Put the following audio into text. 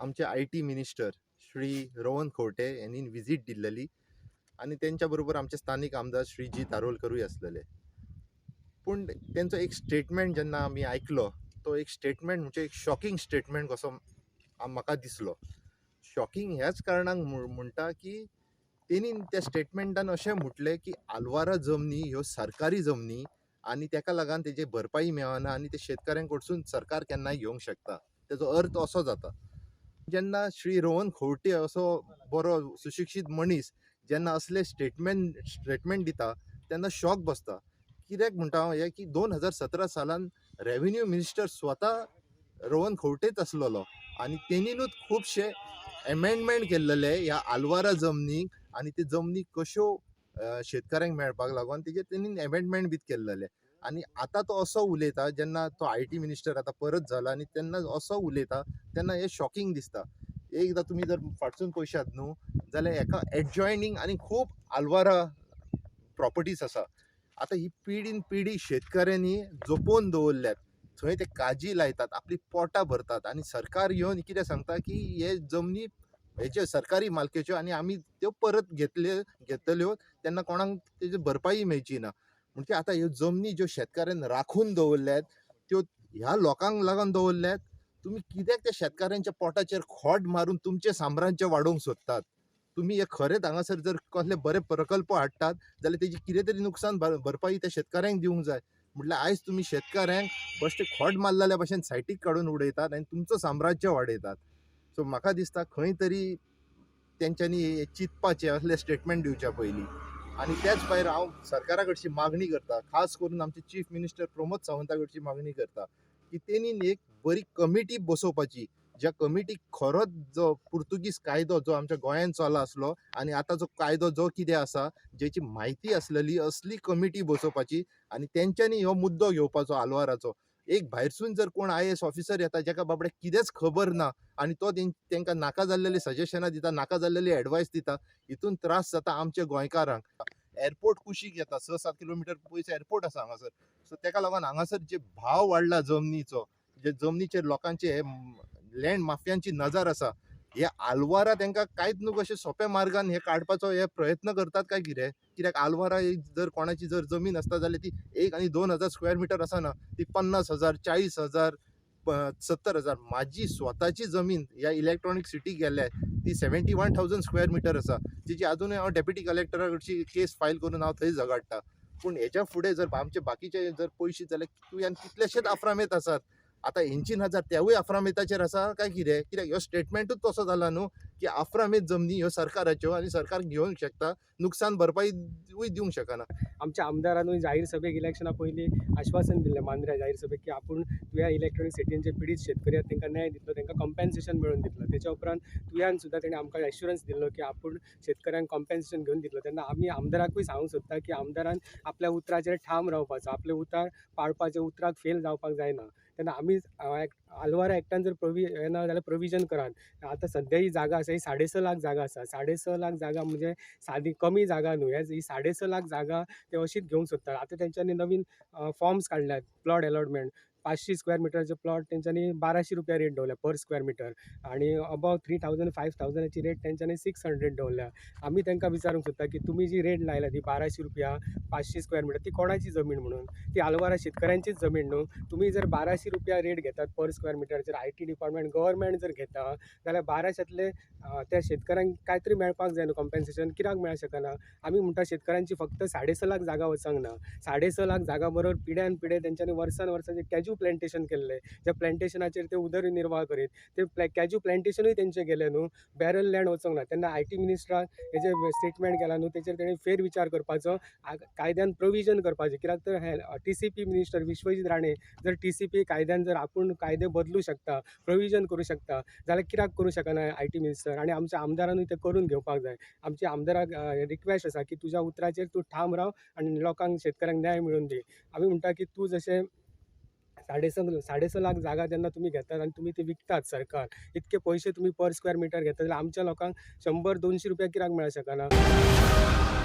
आमचे IT minister Shri Rohan Khaunte यांनी visit दिल्लेली आनी तेंच्या बरोबर आमचे स्थानीक आमदार श्री जी दारोलकरूय आसलेले. पूण तेंचो एक स्टेटमेंट जेन्ना आमी आयकलो, तो एक स्टेटमेंट म्हणजे एक शॉकिंग स्टेटमेंट कसो म्हाका दिसलो. शॉकिंग ह्याच कारणाक म्हणटा की तेणी त्या स्टेटमेंटान अशें म्हटलें की आलवारा जमनी ह्यो सरकारी जमनी आनी तेका लागून तेजी भरपाई मेळना आनी ते शेतकऱ्यां कडसून सरकार केन्नाय घेवंक शकता. तेजो अर्थ असो जाता, जेन्ना श्री रोहन खंवटे असो बरो सुशिक्षीत मनीस जेन्ना असले स्टेटमेंट दिता तेन्ना शॉक बसता. कित्याक म्हणटा हांव हें की 2017 सालान रेवेन्यू मिनिस्टर स्वता रोहन खंवटेच आसलेलो आनी तेणीनूच खुबशे एमेंडमेंट केल्लेले ह्या आलवारा जमनीक आनी ते जमनी कश्यो शेतकऱ्यांक मेळपाक लागून तेजेर तेणी एमेंडमेंट बी केल्लेले. आनी आतां तो असो उलयता, जेन्ना तो IT minister आतां परत जाला आनी तेन्ना असो उलयता तेन्ना हें शॉकिंग दिसता. एकदां तुमी जर फाटसून पळयशात न्हू जाल्यार हेका एडजॉयनींग आनी खूब आलवारा प्रॉपर्टीज आसा. आतां ही पिढीन पिढी शेतकऱ्यांनी जपोवन दवरल्यात, थंय ते काजी लायतात, आपली पोटां भरतात आनी सरकार येवन कितें सांगता की हे जमनी हेचे सरकारी मालकेच्यो आनी आमी त्यो परत घेतल्यो तेन्ना कोणाक तेजी भरपाई मेळची ना. म्हणजे आतां ह्यो जमनी ज्यो शेतकऱ्यान राखून दवरल्यात त्यो ह्या लोकांक लागून दवरल्यात. तुमी कित्याक त्या शेतकऱ्यांच्या पोटाचेर खोट मारून तुमचें साम्राज्य वाडोवंक सोदतात? तुमी हे खरेंच हांगासर जर कसले बरे प्रकल्प हाडटात जाल्यार तेजी कितें तरी नुकसान भरपाई त्या शेतकऱ्यांक दिवंक जाय. म्हटल्यार आयज तुमी शेतकऱ्यांक बश्टे खोट मारलेल्या भशेन सायटीक काडून उडयतात आनी तुमचो साम्राज्य वाडयतात. सो म्हाका दिसता खंय तरी तेंच्यांनी हें चिंतपाचें असलें स्टेटमेंट दिवच्या पयलीं. आनी त्याच भायर हांव सरकारा कडची मागणी करता, खास करून आमचे चीफ मिनिस्टर प्रमोद सावंता कडची मागणी करता की तेणी एक बरी कमिटी बसोवपाची, ज्या कमिटीक खरोच जो पुर्तुगीज कायदो जो आमच्या गोंयांत चला आसलो आनी आतां जो कायदो जो कितें आसा जेची म्हायती आसलेली असली कमिटी बसोवपाची आनी तेंच्यांनी हो मुद्दो घेवपाचो आलवाराचो. एक भायरसून जर कोण IAS officer येता जेका बाबड्याक कितेंच खबर ना आनी तो तेंकां नाका जाल्लेली सजेशनां दिता, नाका जाल्लेली एडवायस दिता, हितून त्रास जाता आमच्या गोंयकारांक. एअरपोर्ट कुशीक येता, 6-7 किलोमिटर पयस एअरपोर्ट आसा हांगासर. सो तेका लागून हांगासर जे भाव वाडला जमनीचो, जे जमनीचेर लोकांचे हे लँड माफियांची नजर आसा, हे आलवारा तेंकां कांयच न्हू कशें सोंप्या मार्गान हे काडपाचो हे प्रयत्न करतात काय कितें. कित्याक आलवारा एक जर कोणाची जर जमीन आसता जाल्यार ती 1 आनी 2000 स्क्वेअर मिटर आसना, ती 50,000, 40,000, 70,000. म्हाजी स्वताची जमीन ह्या इलेक्ट्रॉनीक सिटी गेल्या ती 71,000 स्क्वेअर मिटर आसा, जिची आजुनूय हांव डेप्युटी कलेक्टरा कडची केस फायल करून हांव थंय झगडटा. पूण हेच्या फुडें जर आमचे बाकीचे जर पयशे जाल्यार तुवें कितलेशेच आफ्रामेत आसात. आतां हेंची नजर तेवूय आफ्रामेताचेर आसा काय कितें? कित्याक ह्यो स्टेटमेंटूच तसो जाला न्हू की आफ्रामेत जमनी ह्यो सरकाराच्यो आनी सरकार घेवंक शकता, नुकसान भरपाईूय दिवंक शकना. आमच्या आमदारानूय जाहीर सभेक इलेक्शना पयलीं आश्वासन दिल्लें मांद्र्या जाहीर सभेक की आपूण तुया इलेक्ट्रॉनीक सिटीन जे पिडीत शेतकरी आसात तांकां न्याय दितलो, तांकां कॉम्पेन्सेशन मेळोवन दितलो. तेच्या उपरांत तुयान सुद्दां तेणें आमकां एश्युरन्स दिल्लो की आपूण शेतकऱ्यांक कॉम्पेन्सेशन घेवन दितलो. तेन्ना आमी आमदाराकूय सांगूंक सोदता की आमदारान आपल्या उतराचेर ठाम रावपाचो, आपलें उतर पाळपाचें, उतराक फेल जावपाक जायना. तेन्ना आमी आलवारा एक्टान जर हें ना जाल्यार प्रोविजन करात. आतां सद्या ही जागा आसा ही 6.5 लाख जागा आसा. 6.5 लाख जागा म्हणजे सादी कमी जागा न्हू. ही 6.5 लाख जागा ते अशीच घेवंक सोदतात. आतां तेंच्यांनी नवीन फॉर्म्स काडल्यात प्लॉट एलॉटमेंट. 500 स्क्वेअर मिटरचे प्लॉट तेंच्यांनी 1200 रुपया रेट दवरल्या पर स्क्वेअर मिटर आनी अबाव 3000 5000 रेट तेंच्यांनी 600 दवरल्या. आमी तांकां विचारूंक सोदता की तुमी जी रेट लायल्या ती 1200 रुपया 500 स्क्वेअर मिटर ती कोणाची जमीन म्हणून? ती आलवारा शेतकऱ्यांचीच जमीन न्हू. तुमी जर 1200 रुपया रेट घेतात पर स्क्वेअर मिटरचेर, I T department government जर घेता जाल्यार 1200तले त्या शेतकऱ्यांक कांय तरी मेळपाक जाय न्हू कॉम्पेन्सेशन, कित्याक मेळपाक शकना? आमी म्हणटा शेतकऱ्यांची फक्त 6.5 लाख जागा वचूंक ना. 6.5 लाख जागा बरोबर पिड्यान पिडे तेंच्यांनी वर्सान वर्सां जे कॅज्यू प्लॅन्टेशन केल्लें, ज्या प्लॅन्टेशनाचेर ते उदरनिर्वाह करीत ते कॅज्यू प्लॅन्टेशनूय तेंचें गेलें न्हू. बॅरल लँड वचूंक ना. तेन्ना I T मिनिस्टरान हेजेर स्टेटमेंट केलां न्हू, तेचेर तेणें फेरविचार करपाचो, कायद्यान प्रोविजन करपाचें. कित्याक तर हे T C P minister Vishwajit Rane जर टी सी पी कायद्यान जर आपूण कायदे बदलूं शकता, प्रोविजन करूं शकता जाल्यार कित्याक करूं शकना I T minister? आनी आमच्या आमदारानूय तें करून घेवपाक जाय. आमच्या आमदाराक रिक्वेस्ट आसा की तुज्या उतराचेर तूं ठाम राव आनी लोकांक शेतकऱ्यांक न्याय मेळोवन दी. आमी म्हणटा की तूं जशें 6.5 लाख जागा जेन्ना तुमी घेतात आनी तुमी ती विकतात सरकार, इतके पयशे तुमी पर स्क्वेअर मिटर घेतात जाल्यार आमच्या लोकांक 100-200 रुपया कित्याक मेळपाक शकना?